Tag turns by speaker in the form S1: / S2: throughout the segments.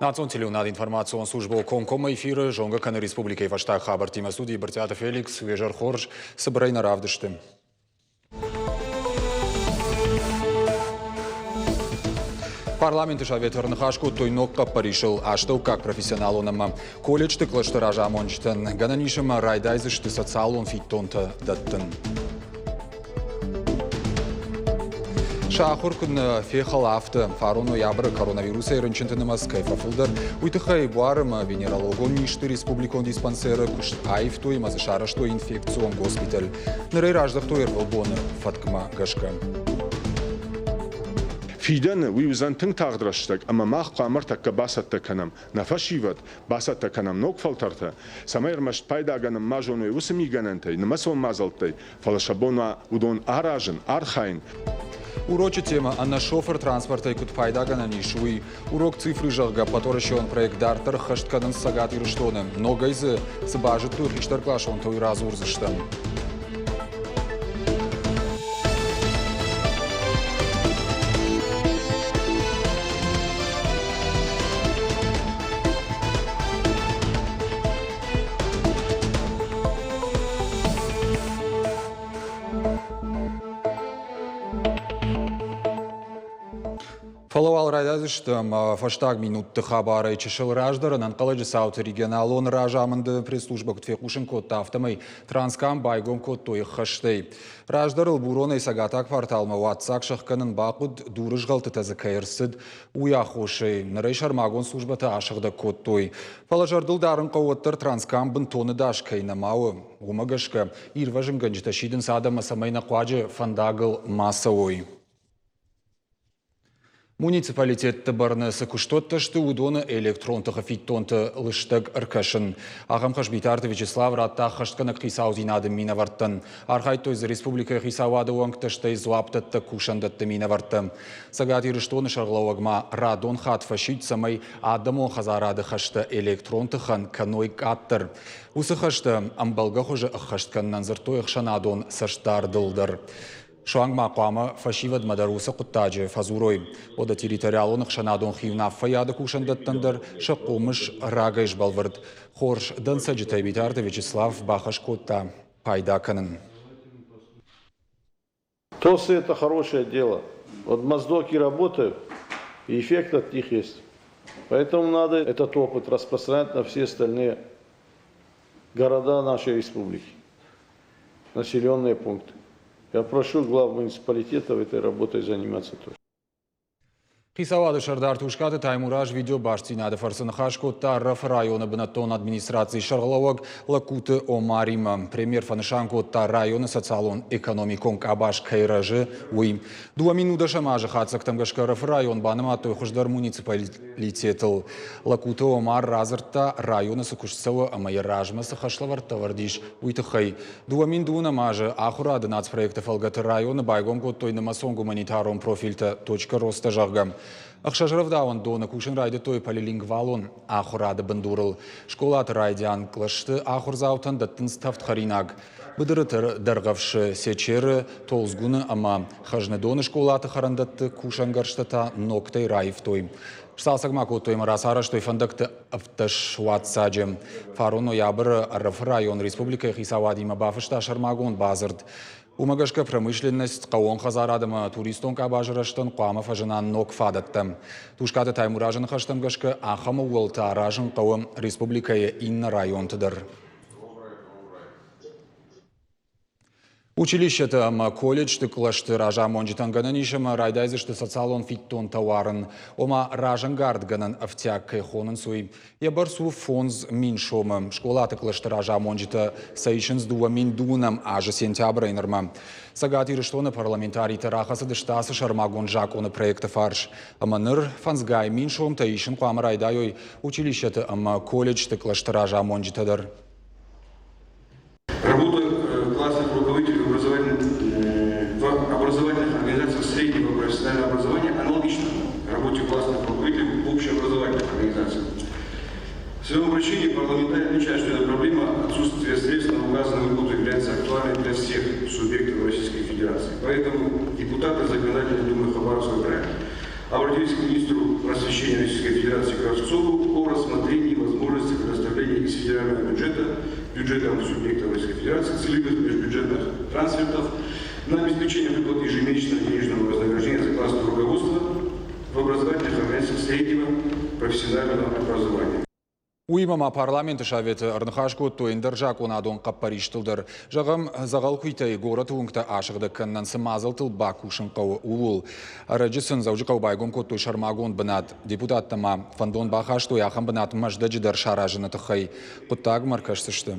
S1: Национ телеуынад информацион службӕ комкоммӕ эфиры зонгӕ кӕны республикӕйы фӕстаг хабӕрттимӕ студийы Брытъиаты Феликс. Уе зӕр хорз, цыбырӕй нӕ равдысты. Парламенты советы ӕрныхас кодтой ног хъӕппӕрисыл астӕуккаг профессионалон ӕмӕ колледжты кълӕсты разамонджытӕн гӕнӕн ис ӕмӕ райдайдзысты социалон фиддонтӕ дӕттын. Сӕ ахуыр куыд нӕ фехӕла, афтӕ. Фарон ноябры коронавирусӕй рынчынты нымӕц кӕй фӕфылдӕр, уый тыххӕй буар ӕмӕ венерологон низты республикон диспансеры куыст аивтой ӕмӕ дзы сарӕзтой инфекцион госпиталь. Ныр ӕй раздӕхтой ӕрвылбоны фӕткмӕ гӕсгӕ.
S2: Фидӕны уый уыдзӕн тынг тагъд рӕстӕг ӕмӕ мах хъуамӕ ӕртӕккӕ бацӕттӕ кӕнӕм нӕ фӕсивӕд, бацӕттӕ кӕнӕм ног фӕлтӕртӕ, цӕмӕй ӕрмӕст пайдагӕнӕн ма зоной уыцы мигӕнӕнтӕй, нымӕцон мадзӕлттӕй, фӕлӕ сӕ бон уа уыдон аразын, архайын.
S1: Урочы темӕ ӕнӕшофыр транспортӕй куыд пайдагӕнӕн ис, уый. Урок цифры, зӕгъгӕ, ӕппӕтуӕрӕсеон проект дарддӕр ӕххӕст кӕнынц Цӕгат Ирыстоны. Ногӕй дзы цы базыдтой хистӕркъласонтӕ, уый радзурдзыстӕм. Фӕлӕ уал райдайдзыстӕм фӕстаг минутты хабарӕй чысыл раздӕр ӕнӕнхъӕлӕджы цауты регионалон разамынды пресс-службӕ куыд фехъусын кодта, афтӕмӕй Транскам байгом кодтой ӕххӕстӕй. Раздӕр ыл Буронӕй цӕгатаг кварталмӕ уадздзаг сӕхгӕнын бахъуыд, дурызгъӕлтытӕ дзы кӕй ӕрцыд, уый аххосӕй. Ныр ӕй сӕрмагонд службӕтӕ асыгъдӕг кодтой. Фӕлӕ зӕрдыл дарын хъӕуы уӕддӕр Транскам бынтон ӕдас кӕй нӕма у. Уымӕ гӕсгӕ ирвӕзынгӕнджытӕ сидынц адӕммӕ, цӕмӕй нӕхъуаджы фӕндагыл ма цӕуой. Муниципалитетты бӕрны цы куыстуӕттӕ сты, уыдоны электрон тыхы фиддонты лыстӕг ӕркӕсын. Ахӕм хӕс Битарты Вячеслав радта ӕххӕстгӕнӕг хицаудзинады минӕвӕрттӕн. Архайдтой дзы республикӕйы хицауады уӕнгтӕ, стӕй дзуапдӕттӕг кусӕндӕтты минӕвӕрттӕ. Цӕгат Ирыстоны сӕргълӕууӕг ма радон хатт фӕсидт, цӕмӕй адӕмон хӕдзарады хӕстӕ электрон тыхӕн кӕной къаддӕр. Уыцы хӕстӕ ӕмбӕлгӕ хуызы ӕххӕст кӕнынӕн дзырдтой ӕхсӕнадон цӕстдардыл дӕр. Суанг ма хъуамӕ фӕсивӕдмӕ дӕр уыцы хъуыддаджы фӕдзурой. Уӕдӕ территориалон ӕхсӕнадон хиуынаффӕйады кусӕндӕттӕн дӕр сӕ хъомыс рагӕй сбӕлвырд. Хорз дӕнцӕджытӕй Битарты Вячеслав бахӕс кодта пайда кӕнын.
S3: ТОСы это хорошее дело. Вот Моздоки работают, и эффект от них есть. Поэтому надо этот опыт распространять на все остальные города нашей республики, населенные пункты. Я прошу глав муниципалитетов этой работой заниматься тоже.
S1: Хицауады сӕрдар Тускъаты Таймураз видеобастдзинады фӕрцы ныхас кодта РФ районы бынӕттон администрацийы сӕргълӕууӕг Лӕгкуты Омаримӕ. Премьер фӕнысан кодта, районы социалон-экономикон къабаз кӕй рӕзы, уый. 2010 азы хатдзӕгтӕм гӕсгӕ РФ район банымадтой хуыздӕр муниципалитетыл. Лӕгкуты Омар радзырдта, районы цы куыст цӕуы ӕмӕ йӕ размӕ цы хӕслӕвӕрдтӕ ӕвӕрд ис, уый тыххӕй. 2002 азы ахуырады нацпроекты фӕлгӕты районы байгом кодтой нымӕцон гуманитарон профильтӕ «Точка роста», зӕгъгӕ. Ӕхсӕз рӕвдауӕндоны кусын райдыдтой полилингвалон ахуырады бындурыл. Скъолаты райдиан кълӕсты ахуырдзаутӕн дӕттынц тӕвд хӕринаг. Быдыры Дӕргъӕвсы, Сечеры, Толдзгуны ӕмӕ Хӕзныдоны скъолаты хӕрӕндӕтты кусӕнгӕрзтӕ та ногтӕй раивтой. Сцалцӕг ма кодтой ӕмӕ рацарӕзтой фӕндӕгты 17 уадздзаджы. Фарон ноябры Ӕрӕфы район республикӕйы хицауадимӕ бафыста сӕрмагонд бадзырд. Уымӕ гӕсгӕ промышленность, хъӕууон хӕдзарад ӕмӕ туристон къабазы рӕзтӕн хъуамӕ фӕзына ног фадӕттӕ. Тускъаты Таймуразы ныхӕстӕм гӕсгӕ ахӕм ӕууӕлтӕ аразын хъӕуы республикӕйы иннӕ районты дӕр. Училищеты ӕмӕ колледжты кълӕсты разамонджытӕн гӕнӕн ис ӕмӕ райдайдзысты социалон фиддонтӕ уарын, ома разӕнгардгӕнӕн ӕфтиаг кӕй хонынц, уый. Йӕ бӕрц у 5000 сомы. Скъолаты кълӕсты разамонджытӕ сӕ исынц 2002 азы сентябрӕй нырмӕ. Цӕгат Ирыстоны парламентаритӕ рахӕцыдысты ацы сӕрмагонд закъоны проекты фарс. Ӕмӕ ныр фӕндзгай мин сомтӕ исын хъуамӕ райдайой училищеты ӕмӕ колледжты кълӕсты разамонджытӕ дӕр.
S4: Работа классных руководителей в образовательных организациях среднего профессионального образования аналогична работе классных руководителей в общеобразовательных организациях. В своем обращении парламентарий отмечает, что эта проблема отсутствия средств на указанную выплату является актуальной для всех субъектов Российской Федерации. Поэтому депутаты Законодательной Думы Хабаровского края Обратились к министру просвещения Российской Федерации Кравцову о рассмотрении возможности предоставления из федерального бюджета бюджетам субъектов Российской Федерации целевых межбюджетных трансфертов на обеспечение выплаты ежемесячного денежного вознаграждения за классное руководство в образовательных организациях среднего профессионального образования.
S1: Уыимӕ ма парламенты советы ӕрныхас кодтой ӕндӕр закъонадон хъӕппӕристыл дӕр. Зӕгъӕм, дзӕгъӕл куыйтӕй горӕты уынгтӕ асыгъдӕг кӕнынӕн цы мадзӕлттыл бакусын хъӕуы, ууыл. Ӕрӕджы сын Дзӕуджыхъӕуы байгом кодтой сӕрмагонд бынат. Депутаттӕ ма фӕндон бахастой ахӕм бынат Мӕздӕджы дӕр саразыны тыххӕй. Хъуыддагмӕ ӕркӕсдзысты.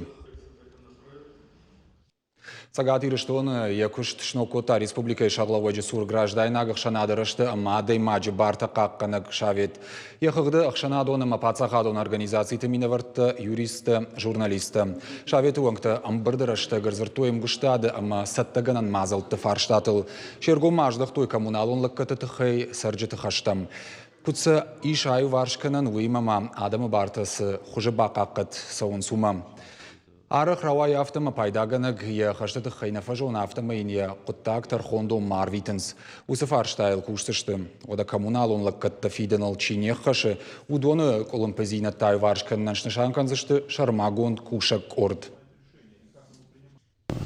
S1: Цӕгат Ирыстоны йӕ куыст сног кодта республикӕйы сӕргълӕууӕджы цур граждайнаг ӕхсӕнады рӕзты ӕмӕ адӕймаджы бартӕ хъахъхъӕнӕг совет. Йӕ хыгъды ӕхсӕнадон ӕмӕ паддзахадон организациты минӕвӕрттӕ, юристтӕ, журналисттӕ. Советы уӕнгтӕ ӕмбырды рӕстӕг ӕрдзырдтой ӕмгуыстады ӕмӕ цӕттӕгӕнӕн мадзӕлтты фарстатыл. Се ргом ма аздӕхтой коммуналон лӕггӕдты тыххӕй цӕрджыты хӕстӕм. Куыд сӕ ис аиуварс кӕнӕн, уыимӕ ма адӕмы бартӕ цы хуызы бахъахъхъӕд цӕуынц, уымӕ. Арӕх рауайы афтӕ ӕмӕ пайдагӕнӕг йӕ хӕсты тыххӕй нӕ фӕзоны, афтӕмӕй йын йӕ хъуыддаг тӕрхондонмӕ арвитынц. Уыцы фарстайыл кусдзысты. Уӕдӕ коммуналон лӕггӕдтӕ фидыныл чи не ххӕсы, уыдоны къуылымпыдзинӕдтӕ аиуварс кӕнынӕн снысан кӕндзысты сӕрмагонд кусӕг къорд.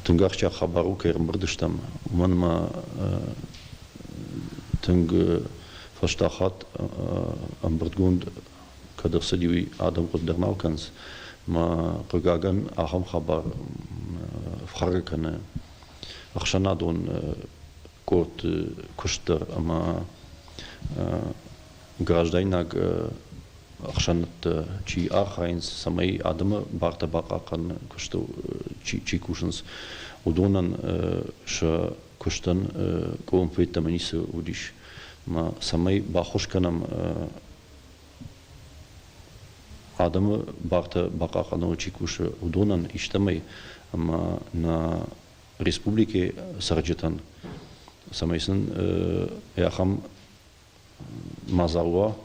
S5: Тынг ахсджиаг хабар у, кӕй ӕрӕмбырд стӕм, уымӕн ӕмӕ тынг фӕстаг хатт ӕмбырдгонд кӕд ӕрцыди, уый адӕм хъуыды дӕр нал кӕнынц. Мӕ хъыгагӕн, ахӕм хабар ӕфхӕргӕ кӕны ӕхсӕнадон къордты куыст дӕр ӕмӕ граждайнаг ӕхсӕнадты чи архайынц, цӕмӕй адӕмы бартӕ бахъахъхъӕныны куысты чи кусынц, уыдонӕн сӕ куыстӕн къуылымпы йеддӕмӕ ницы уыдис. Ӕмӕ цӕмӕй баххуыс кӕнӕм адӕмы бартӕ бахъахъхъӕныныл чи кусы, уыдонӕн истӕмӕй ӕмӕ нӕ республикӕйы цӕрджытӕн, цӕмӕй сын ахӕм мадзал уа.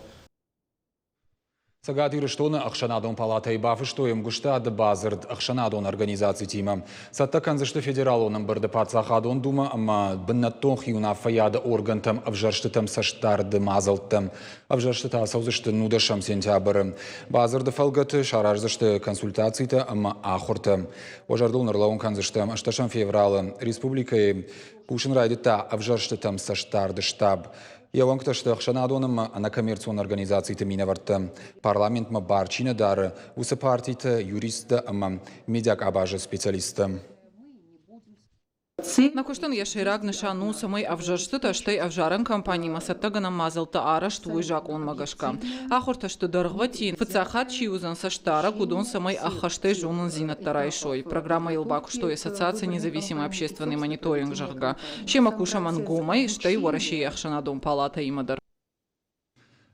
S1: Цӕгат Ирыстоны ӕхсӕнадон палатӕйы бафыстой ӕмгуыстады бадзырд ӕхсӕнадон организацитимӕ. Цӕттӕ кӕндзысты Федералон ӕмбырды Паддзахадон Думӕ ӕмӕ бынӕттон хиуынаффӕйады органтӕм ӕвзӕрстытӕм цӕстдарды мадзӕлттӕ. Ӕвзӕрстытӕ ацӕудзысты 19 сентябры. Бадзырды фӕлгӕты сараздзысты консультацитӕ ӕмӕ ахуыртӕ. Уӕ зӕрдыл ныр кӕндзыстӕм 8 февралы республикӕйы кусын райдыдта ӕвзӕрстытӕм цӕстдарды штаб. Йӕ уӕнгтӕ сты ӕхсӕнадон ӕмӕ ӕнӕкоммерцион организациты минӕвӕрттӕ, парламентмӕ бар чи нӕ дары, уыцы партиты, юристтӕ ӕмӕ медиакъабазы специалисттӕ.
S6: Нӕ куыстӕн йӕ сӕйраг нысан у, цӕмӕй ӕвзӕрстытӕ, стӕй ӕвзарӕн кампанимӕ цӕттӕгӕнӕн мадзӕлттӕ арӕзт уой закъонмӕ гӕсгӕ. Ахуыртӕ сты дӕргъвӕтин, фыццаг хатт чи уыдзӕн цӕстдарӕг, уыдон цӕмӕй ӕххӕстӕй зонындзинӕдтӕ райсой. Программӕйыл бакуыстой Ассоциация независимый общественный мониторинг, зӕгъгӕ. Семӕ кусӕм ӕнгомӕй, стӕй Уӕрӕсейы ӕхсӕнадон палатӕимӕ дӕр.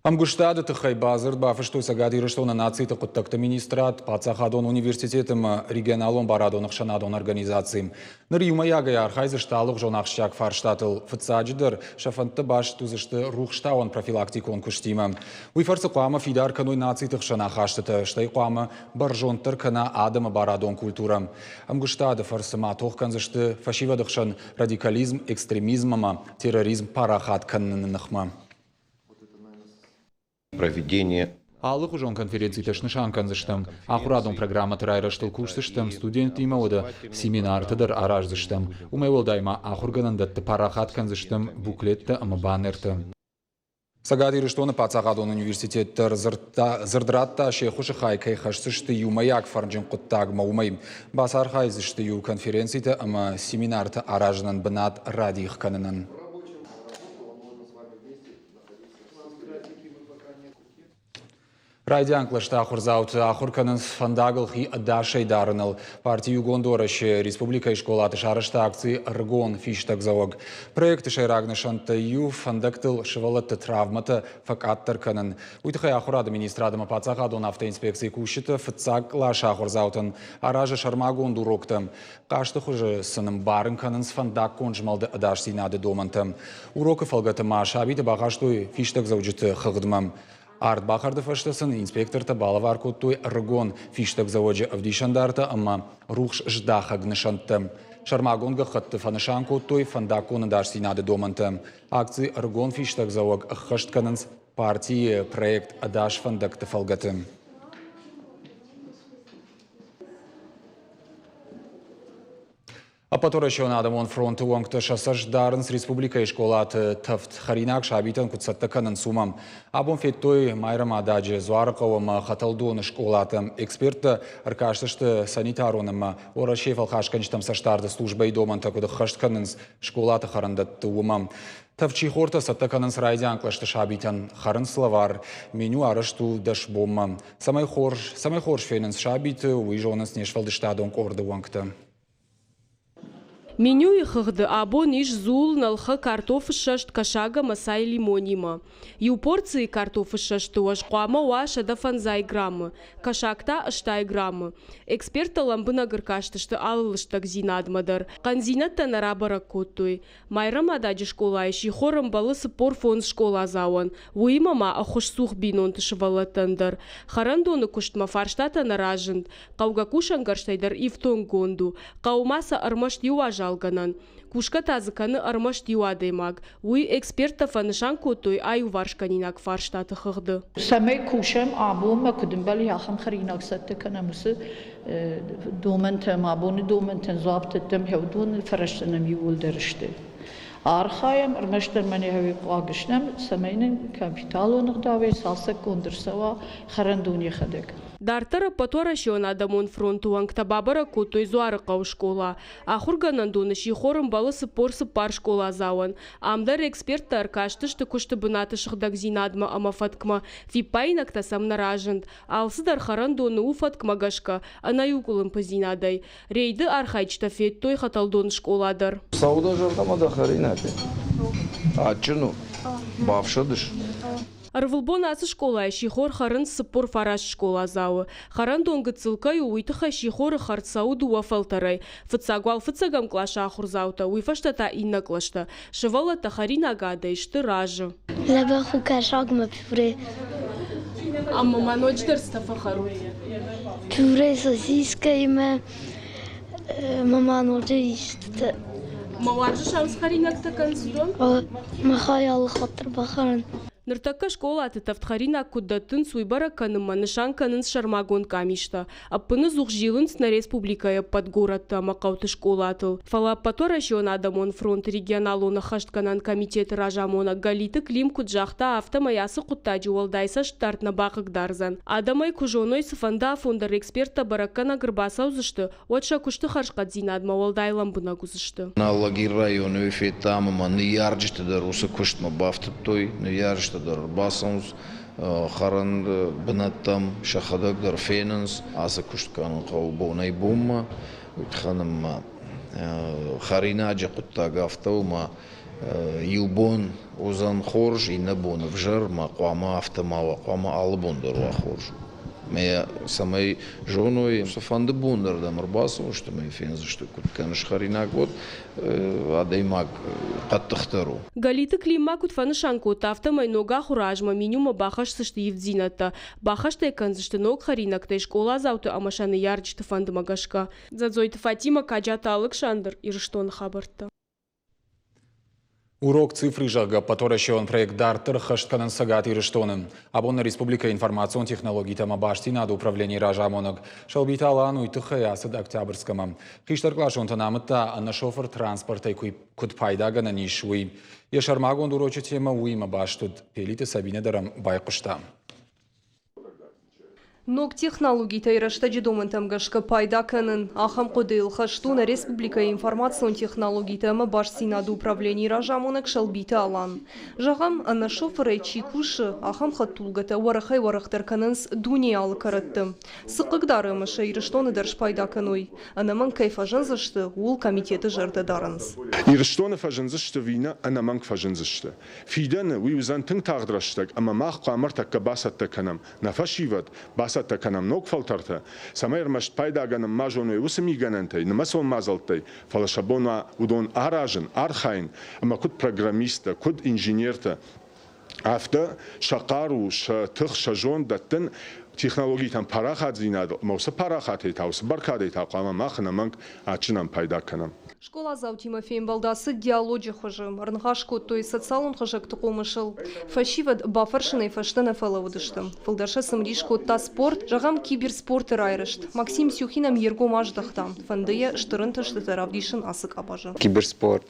S1: Ӕмгуыстады тыххӕй бадзырд бафыстой Цӕгат Ирыстоны нациты хъуыддӕгты министрад, паддзахадон университет ӕмӕ регионалон барадон ӕхсӕнадон организаци. Ныр иумӕйагӕй архайдзысты алыгъуызон ахсджиаг фарстатыл. Фыццаджыдӕр, сӕ фӕндтӕ баст уыдзысты рухстауӕн профилактикон куыстимӕ. Уый фӕрцы хъуамӕ фидар кӕной нациты хсӕн ахастытӕ, стӕй хъуамӕ бӕрзонддӕр кӕна адӕмы барадон культурӕ. Ӕмгуыстады фӕрцы ма тох кӕндзысты фӕсивӕды хсӕн радикализм, экстремизм ӕмӕ терроризм парахат кӕныны ныхмӕ.
S7: Проведение
S1: Алыхуызон конференцитӕ снысан кӕндзыстӕм, ахуырадон программӕты райрӕзтыл кусдзыстӕм, студенттимӕ уӕдӕ семинартӕ дӕр араздзыстӕм. Уымӕй уӕлдай ма ахуыргӕнӕндӕтты парахат кӕндзыстӕм буклеттӕ ӕмӕ баннертӕ. Цӕгат Ирыстоны паддзахадон университет дӕр дзырд радта, се ххуысы хай кӕй хӕсдзысты иумӕйаг фӕрнджын хъуыддагмӕ, уымӕй. Бацархайдзысты-иу конференцитӕ ӕмӕ семинартӕ аразынӕн бынат радих кӕнынӕн. Райдиан кълӕсты ахуырдзауты ахуыр кӕнынц фӕндагыл хи ӕдасӕй дарыныл. Парти Иугонд Уӕрӕсе республикӕйы скъолаты сарӕзта акци «Ӕрыгон фистӕгдзӕуӕг». Проекты сӕйраг нысӕнттӕй иу фӕндӕгтыл сывӕллӕтты травмӕтӕ фӕкъаддӕр кӕнын. Уый тыххӕй ахуырады министрад ӕмӕ паддзахадон автоинспекцийы кусджытӕ фыццаг къласы ахуырдзаутӕн аразы сӕрмагонд уроктӕ. Хъазты хуызы сын ӕмбарын кӕнынц фӕндаггон змӕлды ӕдасдзинады домӕнтӕ. Урокы фӕлгӕты ма сабиты бахастой фистӕгдзӕуджыты хыгъдмӕ. Ардбахӕрды фӕстӕ сын инспектортӕ балӕвар кодтой ӕрыгон фистӕгдзӕуӕджы ӕвдисӕндартӕ ӕмӕ рухс здахӕг нысӕнттӕ. Сӕрмагонд гӕххӕтты фӕнысан кодтой фӕндаггон ӕдасдзинады домӕнтӕ. Акци ӕрыгон фистӕгдзӕуӕг ӕххӕст кӕнынц партийы проект «Ӕдас фӕндӕгты» фӕлгӕты. Ӕппӕтуӕрӕсеон адӕмон фронты уӕнгтӕ сӕ цӕст дарынц республикӕйы скъолаты тӕвд хӕринаг сабитӕн куыд цӕттӕ кӕнынц, уымӕ. Абон федтой Майрӕмададжы, Дзуарыхъӕу ӕмӕ Хӕтӕлдоны скъолаты. Эксперттӕ ӕркастысты санитарон ӕмӕ Уӕрӕсейы фӕлхасгӕнджытӕм цӕстдарды службӕйы домӕнтӕ куыд ӕххӕст кӕнынц скъолаты хӕрӕндӕтты, уымӕ. Тӕвд-сихортӕ цӕттӕ кӕнынц райдиан кълӕсты сабитӕн, хӕрынц лӕвар. Меню арӕзт у 10 бонмӕ. Цӕмӕй хорз фенынц сабиты, уый зонынц не сфӕлдыстадон къорды уӕнгтӕ.
S7: Менюйы хыгъды абон ис дзул, нӕлхӕ, картофы ссӕст, кӕсаг ӕмӕ цай лимонимӕ. Иу порцийы картофы ссӕсты уӕз хъуамӕ уа 150 граммы, кӕсаг та 80 граммы. Эксперттӕ лӕмбынӕг ӕркастысты алы лыстӕгдзинадмӕ дӕр. Хъӕндзинӕдтӕ нӕ рабӕрӕг кодтой. Майрӕмададжы скъолайы сихор ӕмбӕлы 45 скъоладзауӕн, уыимӕ ма ӕххуысцух бинонты сывӕллӕттӕн дӕр. Хӕрӕндоны куыстмӕ фарстатӕ нӕ разынд. Хъӕугӕ кусӕнгӕрзтӕй дӕр ифтонггонд у. Хъӕуы ма сӕ ӕрмӕст иу уазалгӕнӕн. Кусгӕ та дзы кӕны ӕрмӕст иу адӕймаг. Уый эксперттӕ фӕнысан кодтой аиуварсгӕнинаг фарстаты хыгъды.
S8: Цӕмӕй кусӕм абонмӕ, куыд ӕмбӕлы, ахӕм хӕринаг цӕттӕ кӕнӕм, уыцы домӕнтӕм, абоны домӕнтӕн дзуапп дӕттӕм, уыдоны фӕрӕзтӕ нӕм иууылдӕр сты. Архайӕм, ӕрмӕстдӕр мӕнӕ хъуаг стӕм, цӕмӕй нын капиталон ӕгъдауӕй цалцӕггонд ӕрцӕуа хӕрӕндон йӕхӕдӕг.
S7: Дарддӕр Ӕппӕтуӕрӕсеон адӕмон фронты уӕнгтӕ бабӕрӕг кодтой Дзуарыхъӕуы скъола. Ахуыргӕнӕндоны сихор ӕмбӕлы 44 скъоладзауӕн. Ам дӕр эксперттӕ ӕркастысты куысты бынаты сыгъдӕгдзинадмӕ ӕмӕ фӕткмӕ. Фиппаинӕгтӕ сӕм нӕ разынд. Алцыдӕр хӕрӕндоны у фӕткмӕ гӕсгӕ, ӕнӕ иу къуылымпыдзинадӕй. Рейды архайджытӕ федтой Хӕтӕлдоны скъола дӕр.
S9: Цӕуы дӕ зӕрдӕмӕ дӕ хӕринаг? Адджын у? Бафсӕдыс?
S7: Ӕрвылбон ацы скъолайы сихор хӕрынц 49 скъоладзауы. Хӕрӕндон гыццыл кӕй у, уый тыххӕй сихоры хӕрд цӕуы дыууӕ фӕлтӕрӕй. Фыццаг уал фыццӕгӕм къласы ахуырдзаутӕ, уый фӕстӕ та иннӕ кълӕстӕ. Сывӕллӕттӕ хӕринагадӕй сты разы.
S10: Дзӕбӕх у кӕсагмӕ пюре.
S7: Ӕмӕ ма ноджыдӕр цытӕ фӕхӕрут?
S10: Пюре сосискӕимӕ, ӕмӕ ма ноджы истытӕ.
S7: Ма уарзыс ам цы хӕринӕгтӕ кӕнынц, уыдон?
S10: Махӕй алы хатт дӕр бахӕрын.
S7: Ныртӕккӕ скъолаты тӕвдхӕринаг куыд дӕттынц, уый бӕрӕг кӕнынмӕ нысан кӕнынц сӕрмагонд къамистӕ. Ӕппыныдзух зилынц нӕ республикӕйы ӕппӕт горӕтты ӕмӕ хъӕуты скъолатыл. Фӕлӕ Ӕппӕтуӕрӕсеон адӕмон фронты регионалон ӕххӕстгӕнӕн комитеты разамонӕг Галиты Клим куыд загъта, афтӕмӕй ацы хъуыддаджы уӕлдай цӕстдард нӕ бахъыгдардзӕн. Адӕмӕй куы зоной, цыфӕнды афон дӕр эксперттӕ бӕрӕггӕнӕг ӕрбацӕудзысты, уӕд сӕ куысты хӕрзхъӕддзинадмӕ уӕлдай лӕмбынӕг уыдзысты.
S9: Алагиры районы уый федтам ӕмӕ ныййарджыты дӕр уыцы куыстмӕ бафтыдтой, ныййарджытӕ дӕр ӕрбацӕуынц хӕрӕн бынӕттӕм, сӕхӕдӕг дӕр фенынц. Ацы куыст кӕнын хъӕуы бонӕй-бонмӕ, уый тыххӕн ӕмӕ хӕринаджы хъуыддаг афтӕ у, ӕмӕ иу бон уыдзӕн хорз, иннӕ бон ӕвзӕр, ӕмӕ хъуамӕ афтӕ ма уа, хъуамӕ алы бон дӕр уа хорз. Ӕмӕ цӕмӕй зоной, цыфӕнды бон дӕр дӕм ӕрбацӕудзысты ӕмӕ фендзысты, куыд кӕныс хӕринаг, уӕд адӕймаг хъӕддыхдӕр у.
S7: Галиты Клим ма куыд фӕнысан кодта, афтӕмӕй ног ахуыры азмӕ менюмӕ бахӕсдзысты ивддзинӕдтӕ, баххӕст ӕй кӕндзысты ног хӕринӕгтӕй скъоладзауты ӕмӕ сӕ ныййарджыты фӕндмӕ гӕсгӕ. Дзӕдзойты Фатимӕ, Каджаты Алыксандр, Ирыстоны хабӕрттӕ.
S1: Урок цифры, зӕгъгӕ, ӕппӕтуӕрӕсеон проект дарддӕр ӕххӕст кӕнынц Цӕгат Ирыстоны. Абон нӕ республикӕйы информацион технологитӕ ӕмӕ бастдзинады управленийы разамонӕг Сӕлбиты Алан уый тыххӕй ацыд Октябрьскӕмӕ. Хистӕркъласонтӕн амыдта, ӕнӕшофыр транспортӕй куыд пайдагӕнӕн ис, уый. Йӕ сӕрмагонд урочы темӕ уыимӕ баст уыд. Пелиты Сабинӕ дӕр ӕм байхъуыста.
S11: Ног технологитӕй рӕстӕджы домӕнтӕм гӕсгӕ пайда кӕнын. Ахӕм хъуыдыйыл хӕст у нӕ республикӕйы информацион технологитӕ ӕмӕ бастдзинады управленийы разамонӕг Сӕлбиты Алан. Зӕгъӕм, ӕнӕшофырӕй чи кусы, ахӕм хӕдтулгӕтӕ уӕрӕхӕй-уӕрӕхдӕр кӕнынц дунейы алы кӕрӕтты. Цы хъыгдары ӕмӕ сӕ Ирыстоны дӕр спайда кӕной? Ӕнӕмӕнг кӕй фӕзындзысты, ууыл комитеты зӕрдӕ дарынц.
S2: Ирыстоны фӕзындзысты ӕви нӕ, ӕнӕмӕнг фӕзындзысты. Фидӕны уый уыдзӕн тынг тагъд рӕстӕг ӕмӕ мах хъуамӕ ӕртӕккӕ бацӕттӕ кӕнӕм нӕ фӕсивӕд, бацӕттӕ кӕнӕм ног фӕлтӕртӕ, цӕмӕй ӕрмӕст пайдагӕнӕн ма зоной уыцы мигӕнӕнтӕй, нымӕцон мадзӕлттӕй, фӕлӕ сӕ бон уа уыдон аразын, архайын ӕмӕ куыд программисттӕ, куыд инженертӕ, афтӕ сӕ хъару, сӕ тых, сӕ зонд дӕттын технологитӕн парахатдзинадыл ӕмӕ уыцы парахатӕй та, уыцы бӕркадӕй та хъуамӕ мах ӕнӕмӕнг адджынӕн пайда кӕнӕм.
S11: Скъоладзаутимӕ фембӕлд ацыд диалоджы хуызы. Ӕрныхас кодтой социалон хызӕгты хъомысыл. Фӕсивӕд бафӕрсынӕй фӕстӕ нӕ фӕлӕууыдысты. Фылдӕр сӕ цымыдис кодта спорт, зӕгъӕм, киберспорты райрӕзт. Максим Сюхин ӕм йе ргом аздӕхта. Фӕнды йӕ стыр ӕнтыстытӕ равдисын ацы къабазы.
S12: Киберспорт.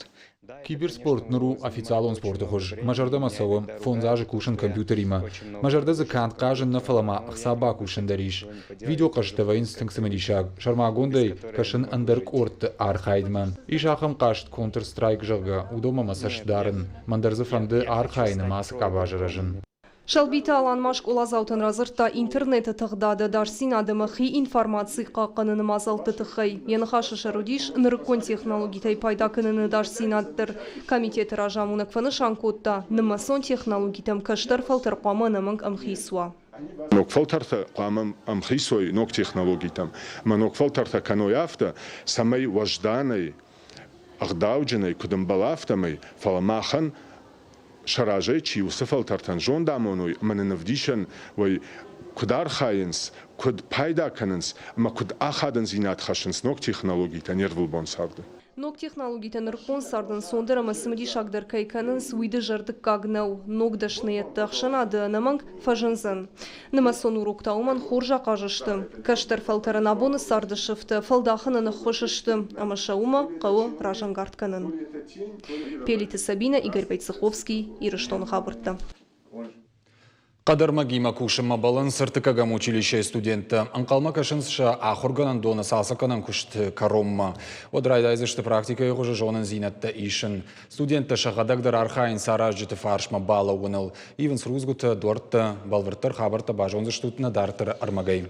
S1: Киберспорт ныр у официалон спорты хуыз. Мӕ зӕрдӕмӕ цӕуы, фондз азы кусын компьютеримӕ. Мӕ зӕрдӕ дзы канд хъазын нӕ, фӕлӕ ма ӕхца бакусын дӕр ис. Видеохъӕзттӕ вӕййынц тынг цымыдисаг, сӕрмагондӕй кӕсын ӕндӕр къордты архайдмӕ. Ис ахӕм хъазт Counter-Strike, зӕгъгӕ, уыдонмӕ мӕ цӕст дарын. Мӕн дӕр дзы фӕнды архайын ӕмӕ ацы къабазы рӕзын.
S11: Сӕлбиты Алан ма скъоладзаутӕн радзырдта интернеты тыгъдады ӕдасдзинад ӕмӕ хи информаци хъахъхъӕныны мадзӕлтты тыххӕй. Йӕ ныхасы сӕр уыдис нырыккон технологитӕй пайда кӕныны ӕдасдзинад дӕр. Комитеты разамонӕг фӕнысан кодта, нымӕцон технологитӕм кӕстӕр фӕлтӕр хъуамӕ ӕнӕмӕнг ӕмхиц уа.
S2: Ног фӕлтӕртӕ хъуамӕ ӕмхиц уой ног технологитӕм ӕмӕ ног фӕлтӕртӕ кӕной афтӕ, цӕмӕй уӕзданӕй, ӕгъдауджынӕй куыд ӕмбӕла, афтӕмӕй, фӕлӕ махӕн сӕ разӕй чи уыцы фӕлтӕртӕн зонд амоной ӕмӕ нын ӕвдисӕн уой, куыд архайынц, куыд пайда кӕнынц ӕмӕ куыд ахадындзинад хӕссынц ног технологитӕ не рвылбон царды.
S11: Ног технологитӕ нырыккон царды ӕнцондӕр ӕмӕ цымыдисагдӕр кӕй кӕнынц, уый дызӕрдыггаг нӕу. Ног дӕсныйӕдты ӕхсӕнады ӕнӕмӕнг фӕзындзӕн. Нымӕцон уроктӕ уымӕн хорз ахъаз сты. Кӕстӕр фӕлтӕрӕн абоны царды сыфтӕ фӕлдахынӕн ӕххуыс сты, ӕмӕ сӕ уымӕ хъӕуы разӕнгард кӕнын. Пелиты Сабинӕ, Игорь Войцеховский, Ирыстоны хабӕрттӕ.
S1: Хъӕдӕрмӕгимӕ кусынмӕ бӕллынц ӕртыккӕгӕм училищейы студенттӕ. Ӕнхъӕлмӕ кӕсынц сӕ ахуыргӕнӕндоны цалцӕггӕнӕн куысты кӕронмӕ. Уӕд райдайдзысты практикӕйы хуызы зонындзинӕдтӕ исын. Студенттӕ сӕхӕдӕг дӕр архайынц аразджыты фарсмӕ балӕууыныл. Ивынц рудзгуытӕ, дуӕрттӕ. Бӕлвырддӕр хабӕрттӕ базондзыстут нӕ дарддӕры ӕрмӕгӕй.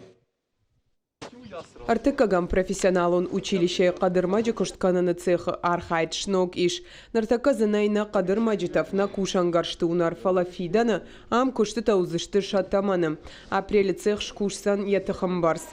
S13: Ӕртыккӕгӕм профессионалон училищейы хъӕдырмӕджы куыст кӕныны цехы архайд сног ис. Ныртӕккӕ дзы нӕй нӕ хъӕдырмӕджы тӕф, нӕ кусӕнгӕрзты уынӕр, фӕлӕ фидӕны ам куыстытӕ уыдзысты сӕ тӕмӕны. Апрелы цех скусдзӕн йӕ тыхӕмбӕрц.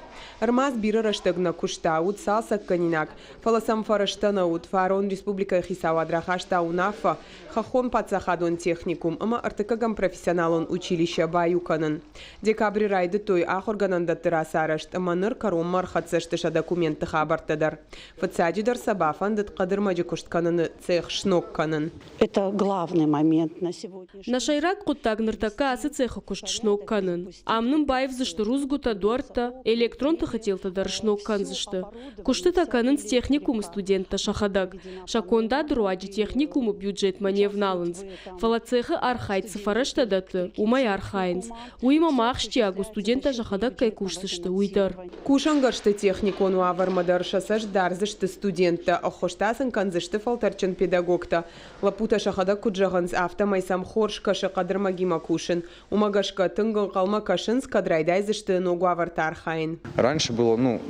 S13: Ӕрмадз бирӕ рӕстӕг нӕ куыста, уыд цалцӕггӕнинаг, фӕлӕ сӕм фӕрӕзтӕ нӕ уыд. Фарон республикӕйы хицауад рахаста уынаффӕ, хӕххон паддзахадон техникум ӕмӕ ӕртыккӕгӕм профессионалон училище баиу кӕнын. Декабры райдыдтой ахуыргӕнӕндӕтты рацарӕзт ӕмӕ ныр кӕронмӕ ӕрхӕццӕ сты сӕ документты хабӕрттӕ дӕр. Фыццаджыдӕр сӕ бафӕндыд хъӕдырмӕджы куыст кӕныны цех сног кӕнын.
S14: Это главный момент на сегодняшний
S7: Нӕ сӕйраг хъуыддаг ныртӕккӕ ацы цехы куыст сног кӕнын. Ам нын баивдзысты рудзгуытӕ, дуӕрттӕ, электрон тыхы телтӕ дӕр сног кӕндзысты. Куыстытӕ кӕнынц техникумы студенттӕ сӕхӕдӕг. Сӕ кондады руаджы техникумы бюджетмӕ не вналынц, фӕлӕ цехы архайд цы фӕрӕзтӕ дӕтты, уымӕй архайынц. Уыимӕ ма ахсджиаг у, студенттӕ сӕхӕдӕг кӕй кусдзысты, уый дӕр.
S13: Кусӕнгӕрзты техникон уавӕрмӕ дӕр сӕ цӕст дардзысты студенттӕ, ӕххуыс та сын кӕндзысты фӕлтӕрдджын педагогтӕ. Лӕппутӕ сӕхӕдӕг куыд зӕгъынц, афтӕмӕй сӕм хорз кӕсы хъӕдырмӕгимӕ кусын. Уымӕ гӕсгӕ тынг ӕнхъӕлмӕ кӕсынц, кӕд райдайдзысты ног уавӕрты архайын.
S12: Раньше было, ну,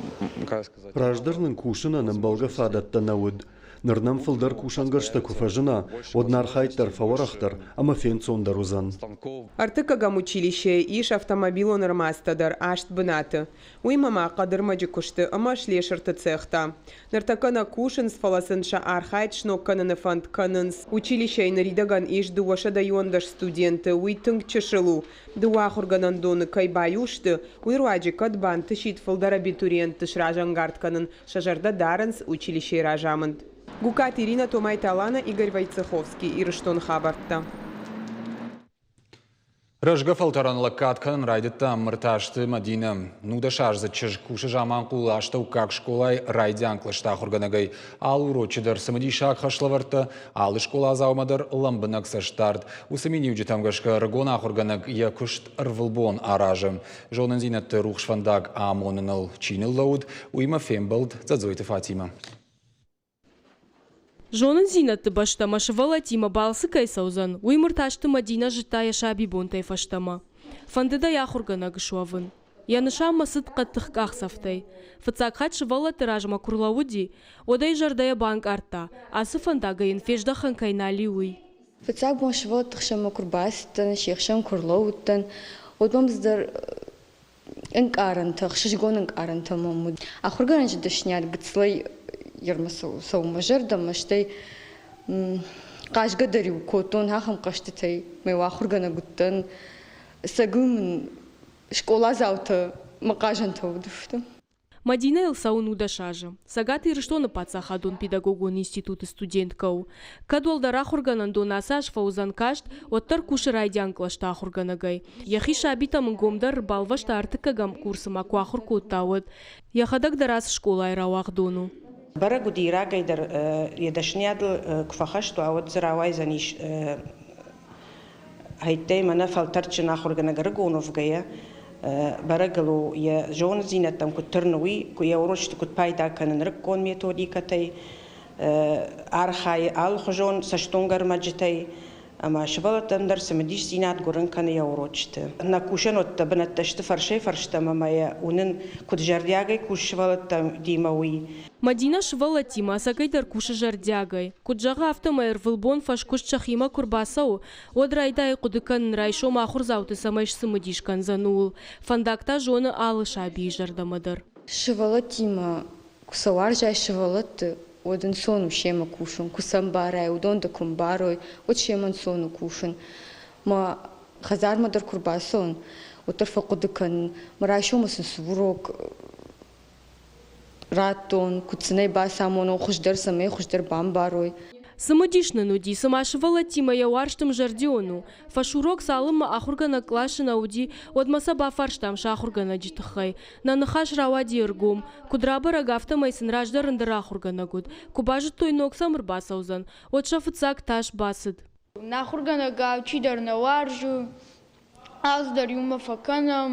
S12: как сказать...
S15: Раздӕр нын кусынӕн ӕмбӕлгӕ фадӕттӕ нӕ уыд. Ныр нӕм фылдӕр кусӕнгӕрзтӕ куы фӕзына, уӕд нӕ архайд дӕр фӕуӕрӕхдӕр ӕмӕ фенцондӕр уыдзӕн.
S13: Ӕртыккӕгӕм училищейы ис автомобилон ӕрмадзтӕ дӕр аст бынаты. Уыимӕ ма хъӕдырмӕджы куысты ӕмӕ слесырты цехтӕ. Ныртӕккӕ нӕ кусынц, фӕлӕ сын сӕ архайд сног кӕныны фӕнд кӕнынц. Училищейы ныридӕгӕн ис 211 студенты, уый тынг чысыл у. Дыууӕ ахуыргӕнӕндоны кӕй баиу сты, уый руаджы кӕд бантысид фылдӕр абитуриентты сразӕнгард кӕнын, сӕ зӕрдӕ дарынц училищейы разамынд. Гукаты Ирина, Томайты Алана, Игорь Войцеховский, Ирыстоны хабӕрттӕ.
S1: Рӕзгӕ фӕлтӕрӕн лӕггад кӕнын райдыдта Мыртазты Мӕдинӕ. Нудӕсаздзыд чызг кусы Заманхъулы астӕуккаг скъолайы райдиан кълӕсты ахуыргӕнӕгӕй. Алы урочы дӕр цымыдисаг хӕслӕвӕрдтӕ, алы скъоладзаумӕ дӕр лӕмбынӕг цӕстдард. Уыцы миниуджытӕм гӕсгӕ ӕрыгон ахуыргӕнӕг йӕ куыст ӕрвылбон аразы. Зонындзинӕдты рухс фӕндаг амоныныл чи ныллӕуыд, уыимӕ фембӕлд Дзӕдзойты Фатимӕ.
S7: Зонындзинӕдты бӕстӕмӕ сывӕллӕттимӕ балцы кӕй цӕудзӕн, уый Мыртазты Мӕдинӕ зыдта йӕ сабибонтӕй фӕстӕмӕ. Фӕндыд ӕй ахуыргӕнӕг суӕвын. Йӕ нысанмӕ цыд хъӕддых къахдзӕфтӕй. Фыццаг хатт сывӕллӕтты размӕ куы рлӕууыди, уӕд ӕй зӕрдӕйӕ банкъардта, ацы фӕндагӕй йын фездӕхӕн кӕй нал и, уый.
S16: Фыццаг бон сывӕллӕтты хсӕнмӕ куы рбацыдтӕн, се хсӕн куы рлӕууыдтӕн, уӕд мӕм цыдӕр ӕнкъарӕнтӕ, ӕхсызгон ӕнкъарӕнтӕ мӕм уыд. Ахуыргӕнӕджы дӕсниад гыццылӕй цӕуы мӕ зӕрдӕмӕ, стӕй хъазгӕ дӕр-иу кодтон ахӕм хъӕзтытӕй. Мӕ ахуыргӕнӕг уыдтӕн, цӕгыл мын скъоладзаутӕ мӕ хъазӕнтӕ уыдысты.
S7: Мадинӕйыл цӕуы 19 азы. Цӕгат Ирыстоны паддзахадон педагогон институты студенткӕ у. Кӕд уӕлдӕр ахуыргӕнӕндон ацы аз фӕуыдзӕн каст, уӕддӕр кусы райдиан кълӕсты ахуыргӕнӕгӕй. Йӕхи сабитӕм ӕнгомдӕр ӕрбалвӕста ӕртыккӕгӕм курсы ма куы ахуыр кодта, уӕд. Йӕхӕдӕг дӕр ацы скъолайы рауагъдон у.
S17: Бӕрӕг уыди, рагӕй дӕр йӕ дӕсныйадыл куы фӕхӕст уа, уӕд дзы рауайдзӕнис хӕйттӕй мӕнӕ фӕлтӕрдджын ахуыргӕнӕг ӕрыгон уӕвгӕйӕ, бӕрӕг ыл у, йӕ зонындзинӕдтӕм куыд тырны, уый, йӕ урочыты куыд пайда кӕны нырыккон методикӕтӕй, архайы алыхуызон цӕстуынгӕрмӕджытӕй ӕмӕ сывӕллӕттӕн дӕр цымыдисдзинад гуырын кӕны йӕ урочыты. Нӕ кусӕнуӕттӕ бынӕттӕ сты фӕрсӕй-фӕрстӕм ӕмӕ йӕ уынын, куыд зӕрдиагӕй кусы сывӕллӕттимӕ, уый.
S7: Мадинӕ сывӕллӕттимӕ ӕцӕгӕйдӕр кусы зӕрдиагӕй. Куыд зӕгъы, афтӕмӕй ӕрвылбон фӕскуыст сӕхимӕ куы рбацӕуы, уӕд райдайы хъуыды кӕнын, райсом ахуырдзауты цӕмӕй сцымыдис кӕндзӕн, ууыл. Фӕндаг та зоны алы сабийы зӕрдӕмӕ дӕр.
S16: Сывӕллӕттимӕ куы сӕ уарзай сывӕллӕтты, уӕд ӕнцон у семӕ кусын. Куы сӕ ӕмбарай, уыдон дӕ куы ӕмбарой, уӕд семӕ ӕнцон у кусын. Мӕ хӕдзармӕ дӕр куы рбацӕуын, уӕддӕр фӕхъуыды кӕнын, мӕ райсомы сын цы урок радтон, куыд сын ӕй бацамонон, хуыздӕр цӕмӕй хуыздӕр бамбарой.
S7: Цымыдис нын уыди, цыма сывӕллӕттимӕ йӕ уарзт ӕмзӕрдион у. Фӕсурок цалынмӕ ахуыргӕнӕг къласы нӕ уыди, уӕдмӕ сӕ бафарстам сӕ ахуыргӕнӕджы тыххӕй. Нӕ ныхас рауади ӕргом. Куыд рабӕрӕг, афтӕмӕй сын раздӕр ӕндӕр ахуыргӕнӕг уыд. Куы базыдтой, ног сӕм ӕрбацӕудзӕн, уӕд сӕ фыццаг тас бацыд.
S18: Нӕ ахуыргӕнӕг алчидӕр нӕ уарзы, алцыдӕр иумӕ фӕкӕнӕм,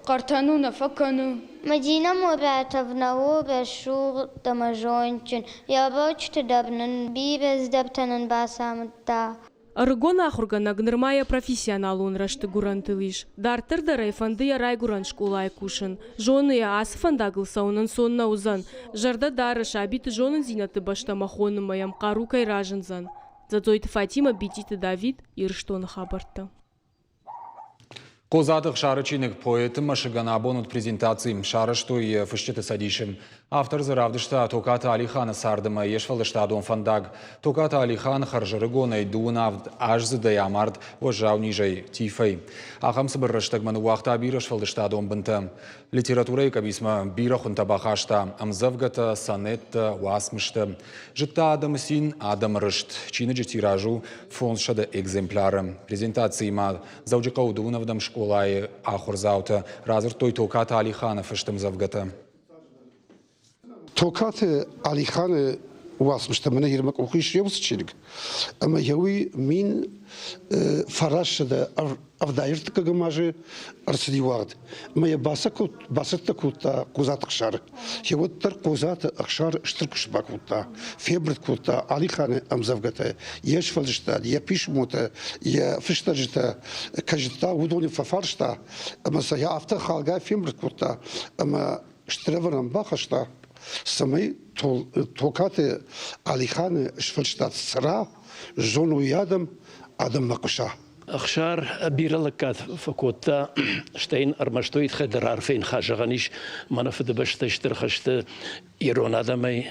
S18: хъӕртӕ-ну нӕ фӕкӕны.
S19: Мадина Муратовна у рӕсугъд ӕмӕ зондджын, йӕ урочыты дӕр нын бирӕ цыдӕртӕ нын бацамыдта.
S7: Ӕрыгон ахуыргӕнӕг нырма йӕ профессионалон рӕзты гуырӕнтыл ис. Дарддӕр дӕр ӕй фӕнды йӕ райгуырӕн скъолайы кусын. Зоны йӕ, ацы фӕндагыл цӕуын ӕнцон нӕ уыдзӕн. Зӕрдӕ дары, сабиты зонындзинӕдты бӕстӕмӕ хонынмӕ йӕм хъару кӕй разындзӕн. Дзӕдзойты Фатимӕ, Бититы Давид, Ирыстоны хабӕрттӕ.
S1: Хъодзаты Ӕхсары чиныг «Поэты мӕсыгӕн» абон уыд презентаци, сарӕзтой йӕ фысджыты цӕдисы. Автор дзы равдыста Токаты Алиханы цард ӕмӕ йе сфӕлдыстадон фӕндаг. Токаты Алихан хӕрзӕрыгонӕй 27 аздзыдӕй амард уӕззау низӕй, тифӕй. Ахӕм цыбыр рӕстӕгмӕ ныууагъта бирӕ сфӕлдыстадон бынтӕ. Литературӕйы къӕбицмӕ бирӕ хуынтӕ бахаста, ӕмдзӕвгӕтӕ, сонеттӕ, уацмыстӕ. Зыдта адӕмы цин, адӕмы рыст. Чиныджы тираж у 500 экземпляры. Презентацийы ма Дзӕуджыхъӕуы дыууын ӕвдӕм скъолайы ахуырдзаутӕ радзырдтой Токаты Алиханы фыст ӕмдзӕвгӕтӕ.
S20: Токаты Алиханы уацмыстӕ мӕнӕ ирмӕ къухы ис уыцы чиныг, ӕмӕ йӕ уый 1973 азы ӕрцыди уагъд. Ӕмӕ йӕ бацӕттӕ кодта Хъодзаты Ӕхсар. Йе уӕддӕр Хъодзаты Ӕхсар стыр куыст бакодта, фембырд кодта Алиханы ӕмдзӕвгӕтӕ, йе сфӕлдыстад, йӕ писмотӕ, йӕ фыстӕджытӕ кӕй зыдта, уыдоны фӕфарста ӕмӕ сӕ афтӕ халгай фембырд кодта ӕмӕ стыр ӕвӕрӕн бахаста, цӕмӕй Токаты Алиханы сфӕлдыстад цӕра, зоной адӕм, адӕммӕ хъуса.
S21: Ӕхсар бирӕ лӕггад фӕкодта, стӕй йын ӕрмӕст уый тыххӕй дӕр арфӕйы ныхас зӕгъӕн ис, мӕнӕ Фыдыбӕстӕ Стыр хӕсты ирон адӕмӕй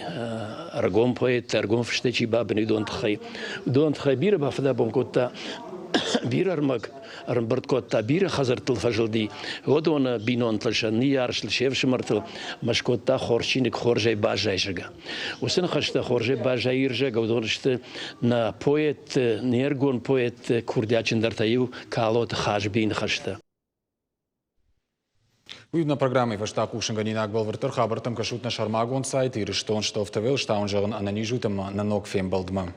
S21: ӕргом поэттӕ, ӕргом фыстӕй чи бабын, уыдон тыххӕй. Уыдон тыххӕй бирӕ бафыдӕбон кодта, бирӕ ӕрмӕг ӕрӕмбырд кодта, бирӕ хӕдзӕрттыл фӕзылди, уыдоны бинонтыл, сӕ ныййарджытыл, се фсымӕртыл ӕмӕ скодта хорз чиныг хорзӕй баззайзӕгӕ. Уыцы ныхӕстӕ хорзӕй баззайы ирзӕгӕ, уыдон сты нӕ поэтты, не ргон поэтты курдиатджындӕртӕ иу Калоты Хазбийы ныхӕстӕ.
S1: Уый нӕ программӕйы фӕстӕ хъусынгӕнинаг бӕлвырддӕр хабӕрттӕм кӕсут нӕ сӕрмагонд сайт Ирыстон Штоф ТВ-ыл стауын зӕгъын ӕнӕниз ут ӕмӕ нӕ ног фембӕлдмӕ.